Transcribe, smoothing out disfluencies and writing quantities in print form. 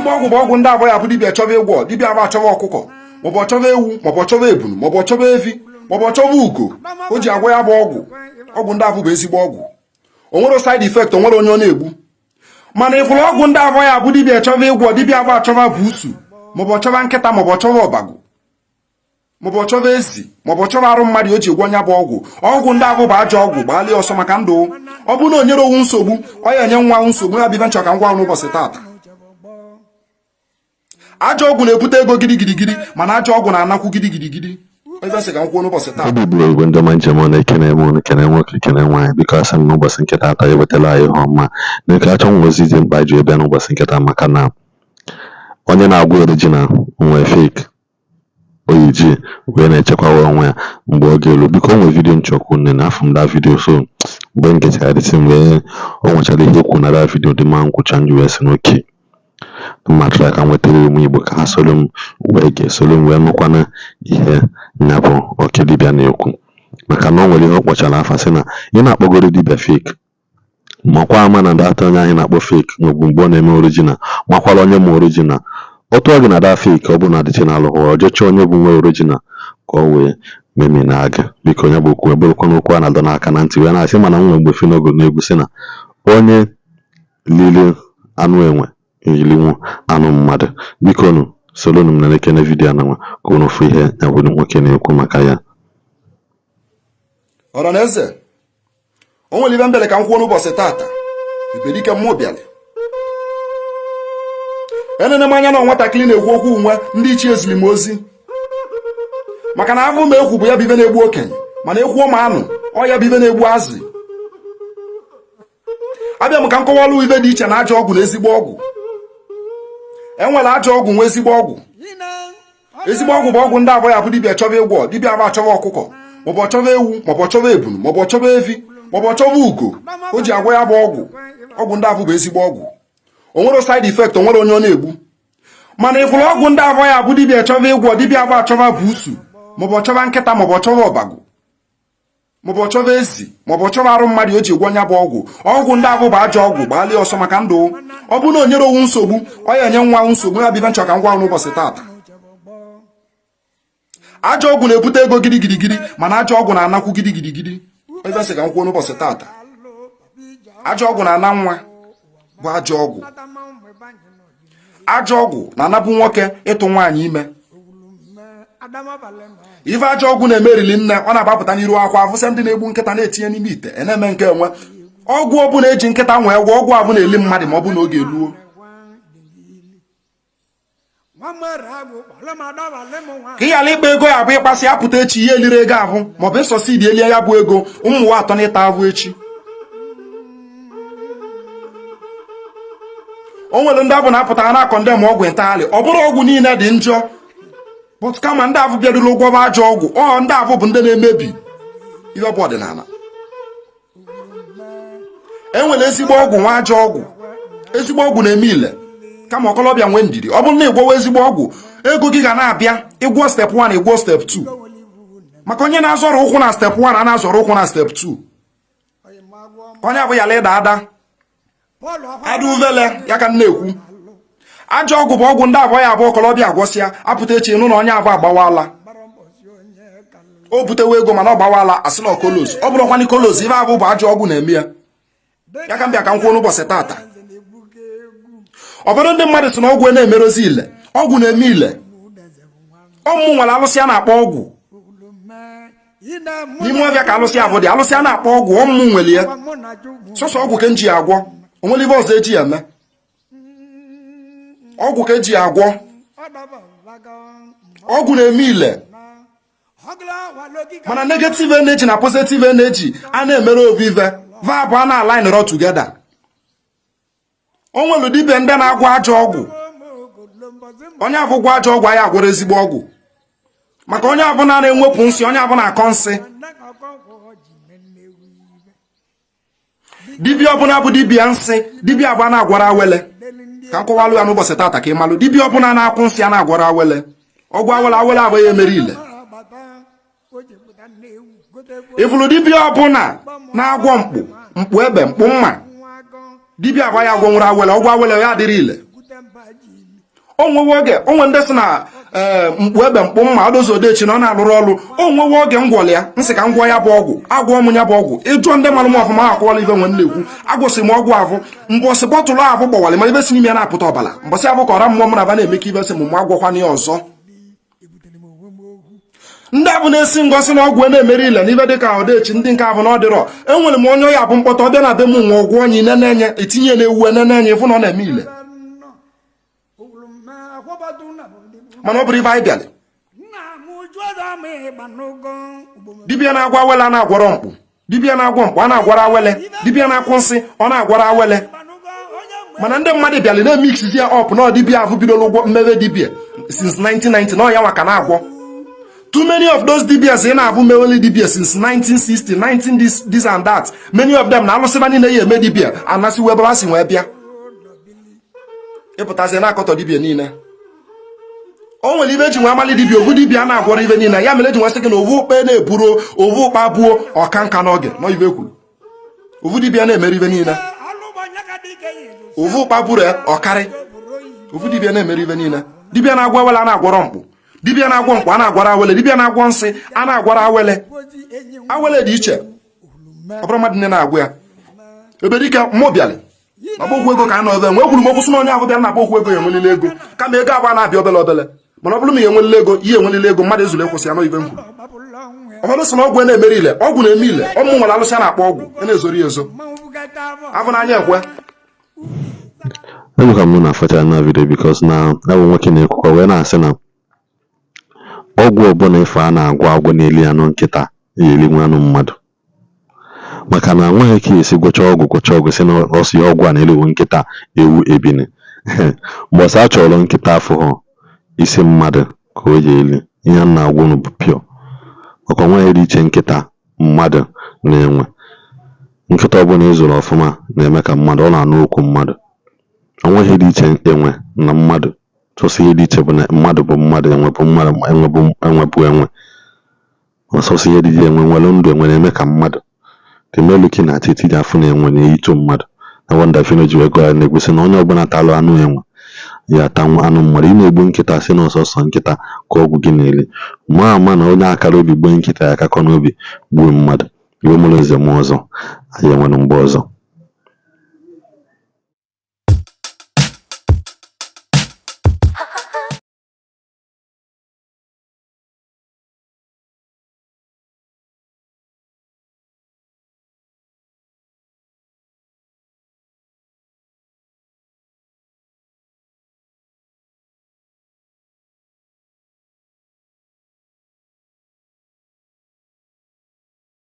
Ezigbo ọgwụ bụ ọgwụ ndị abụọ ya bụ dibịa chọba ịgwọ, dibịa abụ achọba ọkụkọ, maọbụ ọchọba ewu, maọbụ ọchọba ebunu, maọbụ ọchọba evi, maọbụ ọchọba ugo o ji agwọ ya bụ ọgwụ. Ọgwụ ndị abụ bụ ezigbo ọgwụ, o nwere side effect, o nwere onye ọ na-egbu. Mana ịfụrụ ọgwụ ndị abụọ ya bụ dibịa chọba ịgwọ, dibịa abụ achọba buusu, maọbụ ọchọba nkịta, maọbụ ọchọba ọbagụ, maọbụ ọchọba ezi, maọbụ ọchọba arụ mmadụ o ji gwọ nya bụ ọgwụ. Ọgwụ ndị abụ bụ ajọ ọgwụ, gbalịa ọsọ maka ndụ. Ọ bụrụ na o nyere owu nsogbu, ọ ya enye nwa nsogbu. Ya bụ ife nchọ ka ngwa n'ụbọchị taata. Ajọ ọgwụ na-ebute ego gidigidigidi, mana ajọ ọgwụ na-anakwu gidigidigidi. Ebe sị ka m kwuo n'ụbọchị taata. Obi bụ Igbo ndị ọma, njem ọ na-ekene m unu, kene nwoke, kene nwaanyị. Biko, asị m n'ụbọchị nke taata ewetala anyị ihe ọma. Biko, achọ m ozi dị mkpa ji bịa n'ụbọchị nke taa, maka na onye na-agwọ original nwee fake oyiji wee na-echekwawa onwe ya mgbe ọ ga-elu. Biko, o nwere video nchọkwu nne na afọ m da video. So mgbe m gechara dịsị, mgbe o nwechara ihe okwu na da video dị mma, nkwụcha nji wee sị n'oke mma try ka m nwetara ụmụ Igbo ka ha soro m wee ga-esoro m wee nụkwana ihe nya bụ oke dibịa na-ekwu, maka na o nwere ihe ọ kpọchara afa, sị na ị na-akpọgoro dibịa fake, makwa ama na data onye anyị na-akpọ fake nwegbu mgbe ọ na-eme original, makwara onye ma original. Otu ọ gị na da fake, ọ bụ na adịchi na alụghị ọjọọ onye bụ nwe original ka ọ wee memina gị. Biko, ya bụ okwu ebụrụkwa n'okwu a na-adọ n'aka na ntị wee na-asị, mana nwe mgbe Phyno na-egwu sị na onye lili anụ enwe eyilinwu anụ mmadụ. Biko nụ, solonu m na ekene video ananwa ka unu fụ ihe ya bụ nwoke na-ekwu maka ya. Ọra na eze, o nwere ibe mbele ka m kwuo n'ụbọchị taata. Ibedike mmụọ bịara enene m anya na nwatakịrị na-ekwu okwu nwe ndị ichie eziri m ozi, maka na avụ m ekwu bụ ya bụ ibe na-egbu okenye, mana ekwuo m anụ ọ ya bụ ibe na-egbu azụ. Abịa m ka m kọwalụ ibe dị iche na ajọ ọgwụ na ezigbo ọgwụ. Enwere ajọ ọgwụ nwe ezigbo ọgwụ. Ezigbo ọgwụ bụ ọgwụ ndị abụọ ya bụ dibịa chọba ịgwọ, dibịa abụ achọba ọkụkọ, maọbụ ọchọba ewu, maọbụ ọchọba ebunu, maọbụ ọchọba evi, maọbụ ọchọba ugo o ji agwọ ya bụ ọgwụ. Ọgwụ ndị abụ bụ ezigbo ọgwụ, o nwere side effect, o nwere onye ọ na-egbu. Mana ịfụrụ ọgwụ ndị abụọ ya bụ dibịa chọba ịgwọ, dibịa abụ achọba buusu, maọbụ ọchọba nkịta, maọbụ ọchọba ọbagụ, maọbụ ọchọba ezi, maọbụ ọchọba arụ mmadụ o ji gwọ nya bụ ọgwụ. Ọgwụ ndị abụ bụ ajọ ọgwụ, gbalịa ọsọ maka ndụ. Ọ bụrụ na o nyere owu nsogbu, ọ ya enye nwa nsogbu. Ya bụ ife nchọ ka ngwa n'ụbọchị taata. Ajọ ọgwụ na-ebute ego gidigidigidi, mana ajọ ọgwụ na-anakwu gidigidigidi. Ebe sị ka m kwuo n'ụbọchị taata, ajọ ọgwụ na-ana nwa bụ ajọ ọgwụ. Ajọ ọgwụ na-anabụ nwoke ịtụ nwaanyị ime. Ife ajọ ọgwụ na-emerili nne, ọ na-agbapụta n'iru akwa afụsị ndị na-egbu nkịta na-etinye n'ime ite na-eme nke enwe. Ọgwụ ọbụla eji nkịta nwee gwọ, ọgwụ abụ na-eli mmadụ ma ọ bụ na oge eluo. Ka ị ghara ịkpa ego ya bụ ịkpasị apụta echi ihe eliri ego ahụ, maọbụ ịsọsidi elie ya bụ ego ụmụ nwa atọ n'ịta ahụ echi. O nwere ndị abụ na-apụta ha na-akọndem ọgwụ ntagharị. Ọ bụrụ ọgwụ niile dị njọ, but kama ndị abụ bịaruru ụgwọ bụ ajọ ọgwụ. Ọ ndị abụ bụ ndị na-emebi ihe bụ ọdịnala. E nwere ezigbo ọgwụ nwa ajọ ọgwụ. Ezigbo ọgwụ na-eme ile kama ọkọlọbịa nwee ndidi. Ọ bụrụ na ịgwọwa ezigbo ọgwụ, ego gị ga na-abịa. Ịgwọ step 1, ịgwọ step 2, maka onye na-azọrọ ụkwụ na step 1 a na-azọrọ ụkwụ na step 2, onye abụ yala ịda ada ada uvele ya ka m na-ekwu. Ajọ ọgwụ bụ ọgwụ ndị abụọ ya abụọ ọkọlọbịa agwọsịa apụta echi nụ na onye abụọ agbawala, o butewa ego mana ọ gbawala, asị na kolos. Ọ bụrụkwa kolos, ibe abụ bụ ajọ ọgwụ na-eme ya. Ya ka m bịa ka m kwuo n'ụbọchị taata. Ụfọdụ ndị mmadụ sị na ọgwụ na-emerozi ile, ọgwụ na-eme ile. Ọmụmụ nwere alụsị a na-akpọ ọgwụ n'ime ọbịa ka alụsị abụ dị, alụsị a na-akpọ ọgwụ. Ọmụmụ nwere ya, sọsọ ọgwụ ka m ji agwọ, onwere ibe ọzọ eji eme. Ọgwụ ka eji agwọ, ọgwụ na-eme ile. Mana negative energy na positive energy a na-emere ovive vabụ a na-align ro together. O nwere dibịa ndị na-agwọ ajọ ọgwụ. Onye abụ gwọ ajọ ọgwụ anyị agwọrọ ezigbo ọgwụ, maka onye abụ na-enwepụ nsị, onye abụ na-akọ nsị. Dibịa ọbụla bụ dibịa nsị, dibịa abụọ na-agwara awele. Ka m kọwalụ ya n'ụbọchị taata ka ị malụ. Dibịa ọbụla na-akwụ nsị a na-agwara awele, ọgwụ awele, awele abụghị emere ile. Ịfụrụ dibịa ọbụla na-agwọ mkpụ mkpụ egbe mkpụ mma, dibịa abụọ ya agwọ nwere awele, ọgwụ awele ya adịrị ile. O nwewe oge onwe ndị sị na ee mkpu egbe mkpu mma odozi odechi na ọ na-alụrụ ọrụ. O nwewe oge m gwọrọ ya, nsị ka m gwọ ya bụ ọgwụ, agwọ m ya bụ ọgwụ. Ịjụọ ndị mara m ọfụma, akwụọla ife nwe na-ekwu. Agwụsị m ọgwụ avụ, mbọsị bottle avụ gbawara ma ibe si n'ime ya na-apụta ọbala. Mbọsị avụ ka ọra mmụọ m na-aba na-eme ka ibe sị m mụ agwọkwana ya ọzọ. Ndị abụ na-esi ngosi na ọgwụ na-emeri ile n'ibe dịka odechi, ndị nke abụ na ọ dịrọ. Enwere m onye ya bụ mkpọta ọbịa na be m, nwe ọgwụ onye nene etinye na-ewu enene enye, ịfụ na ọ na-eme ile. Mana ọ bụrụ ibe anyị bịara, dibịa na-agwọ awele a na-agwọrọ mkpụ, dibịa na-agwọ mkpụ a na-agwọrọ awele, dibịa na-akwụ nsị ọ na-agwọrọ awele. Mana ndị mmadụ bịara na-emixizi ya up na dibịa ahụ bidoro ụgwọ mmebe dibịa since 1990 na ọ ya nwa ka na-agwọ. Too many of those dibias ị na-abụ meweli dibia since 1960, 19 this, this and that, many of them na alụsịba niile ya eme dibia anasịwa ebe ha si wee bịa. Ịpụtazie na-akọtọ dibia niile. O nwere ibe eji nwe amali dibia. Ovu dibia na-agwọrọ ibe niile, ya mere eji nwesị gị na ovu ụkpa na-eburu ovu ụkpa buo ọka nka n'oge nọ. Ibe kwuru ovu dibia na-emere ibe niile, ovu ụkpa buru ọkarị. Ovu dibia na-emere ibe niile. Dibia na-agwọ awele a na-agwọrọ mkpụ, dibia na-agwọ mkpụ a na-agwara awele, dibia na-agwọ nsị a na-agwara awele. Awele dị iche, ọ bụrụ mmadụ nne na-agwụ ya. Ebe dike mmụ bịalị na okwu ego ka a nọ ebe nwee kwuru m okwu sị na onye ahụ bịara na okwu ego ya enwelile ego, kama ego abụọ na-abịa obele obele. Mana ọ bụrụ na ya enwelile ego, ihe enwelile ego, mmadụ ezuru ekwụsị ya nọ. Ibe m kwuru, ụfọdụ sị na ọgwụ na-emeri ile, ọgwụ na-eme ile. Ọmụ nwere alụsị a na-akpọ ọgwụ a na-ezori ya ezo afọ n'anya ekwe. Ejikwa m na afọcha na video because na ya bụ nwoke na-ekwukwa wee na-asị na ọgwụ ọbụla ife a na-agwọ agwọ na-eli anụ nkịta ya elinwu anụ mmadụ, maka na nweghị ka esi gwọcha ọgwụ, gwọcha ọgwụ, si na ọsọ ya ọgwụ a na-eliwu nkịta ewu ebini. Mbọsị a chọrọ nkịta afụghọ isi mmadụ ka o ji eli. Ihe a na-agwa unu bụ pure, maka onweghị dị iche nkịta, mmadụ na enwe. Nkịta ọbụla ịzụrụ ọfụma na-eme ka mmadụ, ọ na-anụ okwu mmadụ. Onweghị dị iche enwe na mmadụ. Sọsọ ihe dị iche bụ na mmadụ bụ mmadụ, enwe bụ mmadụ, enwe bụ enwe bụ enwe. Ọsọsọ ihe dị iche, enwe nwere ndụ, enwe na-eme ka mmadụ. The mere looking at it, iji afụ na enwe na-eyitụ mmadụ. Na wonder Phyno ji wee gụọ ya na-egwu sị na onye ọbụla talụ anụ enwe ya atanwu anụ mmadụ. Ị na-egbu nkịta, sị na ọsọsọ nkịta ka ọgwụ gị na-eli, ma ama na onye akara obi gbuo nkịta ya akakọ n'obi gbuo mmadụ. Iwe mụrụ nze mụọ ọzọ, anyị enwere mgbe ọzọ.